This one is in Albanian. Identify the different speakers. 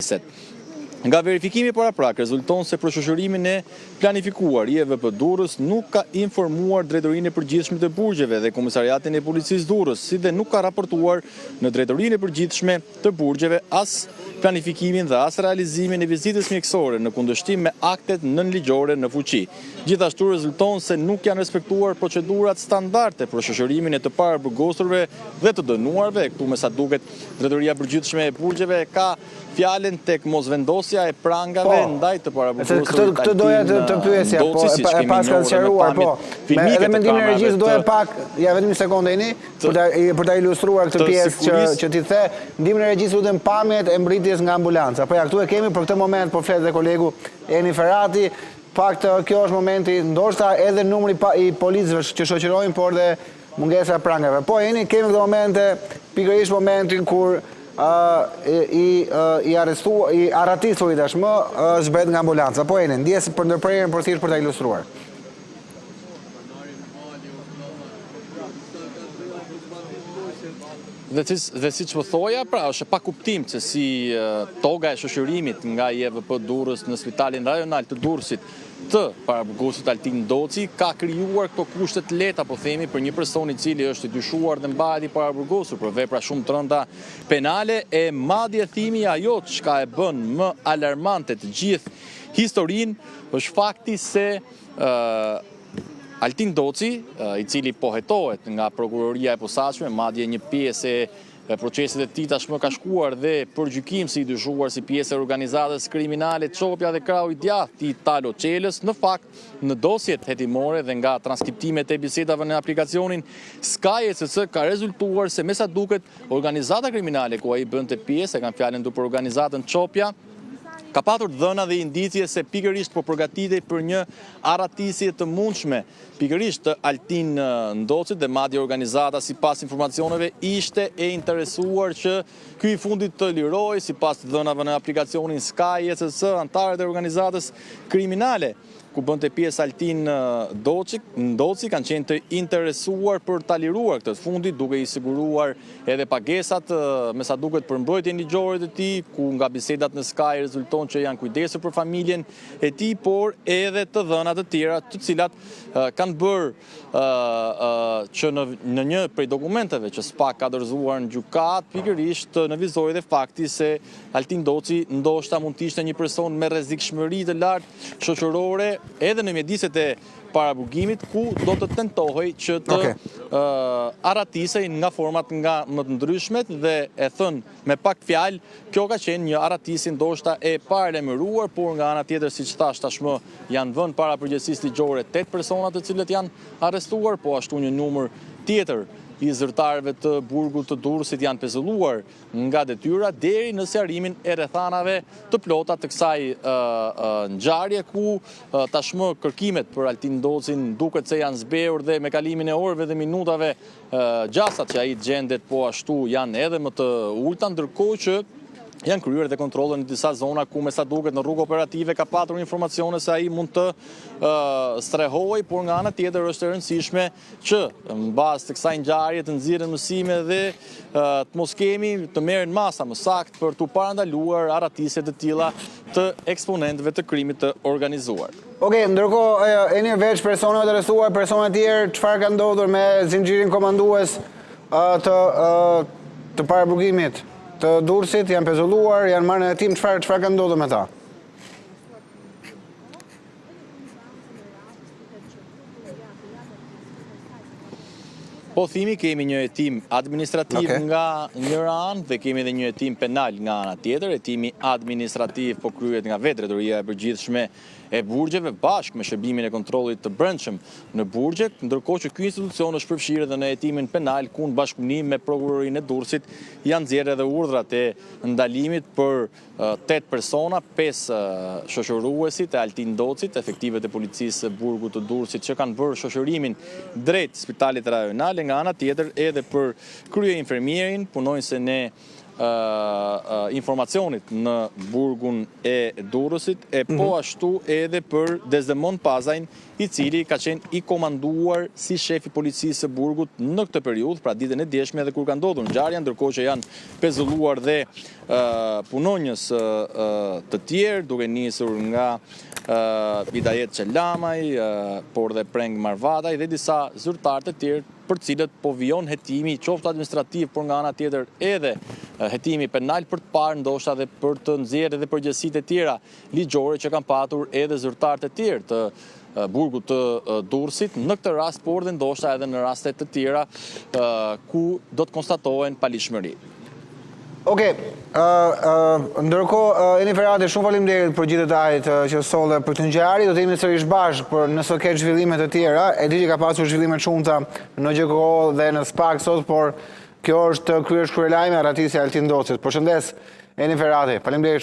Speaker 1: arratiset. Nga verifikimi paraprak rezulton se për shoqërimin e planifikuar IEVP Durrës nuk ka informuar Drejtorinë e Përgjithshme të Burgjeve dhe Komisariatin e Policisë Durrës, si dhe nuk ka raportuar në Drejtorinë e Përgjithshme të Burgjeve as planifikimin dhe as realizimin e vizitës mjekësore në kundërshtim me aktet nënligjore në fuqi. Gjithashtu rezulton se nuk janë respektuar procedurat standarde për shoqërimin e të paraburgosurve dhe të dënuarve, e këtu me sa duket Drejtoria e Përgjithshme e Burgjeve e ka fjalën tek mosvendosja e prangave
Speaker 2: po,
Speaker 1: ndaj të paraburgosurit
Speaker 2: Këtë këtë doja të, të pyesja, po
Speaker 1: Ndoci, siç
Speaker 2: e
Speaker 1: kemi
Speaker 2: paska
Speaker 1: njohur dhe me
Speaker 2: sqaruar, po.
Speaker 1: pamjet
Speaker 2: Me
Speaker 1: filmike
Speaker 2: edhe
Speaker 1: të
Speaker 2: me ndihmën e
Speaker 1: kamerave
Speaker 2: regjisë
Speaker 1: të
Speaker 2: doja pak, ja vetëm një sekondë Eni, për ta për ta ilustruar këtë
Speaker 1: të
Speaker 2: pjesë që
Speaker 1: sigurisë
Speaker 2: që ti the, ndihmën e regjisë lutem pamjet e mbërritjes nga ambulanca. Po ja këtu e kemi për këtë moment po flet dhe kolegu Eni Ferati. Fakt kjo është momenti, ndoshta edhe numri pa, i policëve që shoqërojnë, por dhe mungesa e prangave. Po Eni, kemi këto momente, pikërisht momentin kur i i arrestuar, i arratisuri tashmë zbret nga ambulanca. Po Eni, ndjesë për ndërprerjen, por thjesht për ta ilustruar.
Speaker 1: Dhe si, dhe siç po thoja, pra është e pakuptimtë se si toga e shoqërimit nga IEVP Durrës në spitalin rajonal të Durrësit të paraburgosurit Altin Ndoci ka krijuar këto kushte të lehta, po themi, për një person i cili është i dyshuar dhe mbahet i paraburgosur për vepra shumë të rënda penale e madje thimi ajo çka e bën më alarmante të gjithë historinë është fakti se Altin Ndoci, i cili po hetohet nga prokuroria e posaçme, madje një pjesë e procesit të tij tashmë ka shkuar dhe për gjykim si i dyshuar si pjesë e organizatës kriminale Çopja dhe krahu i djathtë i Talo Çelës, në fakt në dosjet hetimore dhe nga transkriptimet e bisedave në aplikacionin Sky ECC ka rezultuar se me sa duket organizata kriminale ku ai bënte pjesë, e kam fjalën këtu për organizatën Çopja, ka patur të dhëna dhe indicie se pikërisht po përgatitej për një arratisje të mundshme pikërisht të Altin Ndocit dhe madje organizata sipas informacioneve ishte e interesuar që ky i fundit të lirohej sipas të dhënave në aplikacionin Sky ECC anëtarët e organizatës kriminale ku bënte pjesë Altin Ndoci, Ndoci kanë qenë të interesuar për ta liruar këtë të fundit, duke i siguruar edhe pagesat, me sa duket për mbrojtjen ligjore të tij, ku nga bisedat në Sky rezulton që janë kujdesur për familjen e tij, por edhe të dhëna të tjera të cilat kanë bërë që në, në një prej dokumenteve që SPAK ka dorëzuar në gjykatë, pikërisht nënvizoi dhe fakti se Altin Ndoci ndoshta mund të ishte një person me rrezikshmëri të lartë shoqërore edhe në mjediset e paraburgimit ku do të tentohej që të
Speaker 2: okay.
Speaker 1: arratisej nga format nga më të ndryshmet dhe e thënë Me pak fjalë, kjo ka qenë një arratisje ndoshta e paralajmëruar, por nga ana tjetër siç thashë tashmë janë vënë para përgjegjësisë ligjore 8 persona të cilët janë arrestuar, po ashtu një numër tjetër i zyrtarëve të burgut të Durrësit janë pezulluar nga detyra deri në sqarimin e rrethanave të plota të kësaj ngjarje ku tashmë kërkimet për Altin Ndocin duket se janë zbehur dhe me kalimin e orëve dhe minutave Gjasat që ai të gjendet po ashtu janë edhe më të ulëta, ndërkohë që janë kryer dhe kontrolle në disa zona ku me sa duket në rrugë operative ka patur informacione se ai mund të strehohej, por nga ana tjetër është e rëndësishme që në bazë të kësaj ngjarje të nxirren mësime dhe të mos kemi të merren masa më saktë për të parandaluar arratisje të tilla të eksponentëve të krimit të organizuar.
Speaker 2: Okej, ndërkohë, Eni veç personave të arrestuar, persona të tjerë, çfarë ka ndodhur me zinxhirin komandues të të paraburgimit të Durrësit, janë pezulluar, janë marrë në hetim, çfarë çfarë ka ndodhur me ta?
Speaker 1: Po thimi kemi një hetim administrativ okay. nga njëra anë dhe kemi edhe një hetim penal nga ana tjetër. Hetimi administrativ po kryhet nga vetë Drejtoria e Përgjithshme e Burgjeve bashkë me shërbimin e kontrollit të brendshëm në burgje, ndërkohë që ky institucion është përfshirë edhe në hetimin penal ku në bashkëpunim me prokurorinë e Durrësit janë nxjerrë edhe urdhrat e ndalimit për 8 persona, 5 shoqëruesit e Altin Ndocit, efektivët e policisë së burgut të Durrësit që kanë bërë shoqërimin drejt spitalit rajonal e nga ana tjetër edhe për kryeinfermierin, punonjësen e. informacionit në burgun e Durrësit, e po mhm. ashtu edhe për Desdemon Pazajn, i cili ka qenë i komanduar si shef i policisë së burgut në këtë periudhë, pra ditën e djeshme edhe kur ka ndodhur ngjarja, ndërkohë që janë pezulluar dhe punonjës të tjerë, duke nisur nga Idajet Çelamaj, por dhe Preng Marvataj dhe disa zyrtarë të tjerë për të cilët po vijon hetimi qoftë administrativ, por nga ana tjetër edhe hetimi penal për të parë ndoshta dhe për të nxjerrë edhe përgjegjësitë e tjera ligjore që kanë patur edhe zyrtarë të tjerë të burgut të Durrësit në këtë rast, por dhe ndoshta edhe në raste të tjera ku do të konstatohen paligjshmëri.
Speaker 2: Okej, ndërkohë, Eni Ferati, shumë faleminderit për gjithë detajet që solle për këtë ngjarje, do të jemi sërish bashkë për nëse ke zhvillime të tjera, e di që ka pasur zhvillime të shumta në GJKKO dhe në SPAK sot, por kjo është krye krye lajmi, arratisja e Altin Ndocit. Përshëndes, Eni Ferati, faleminderit.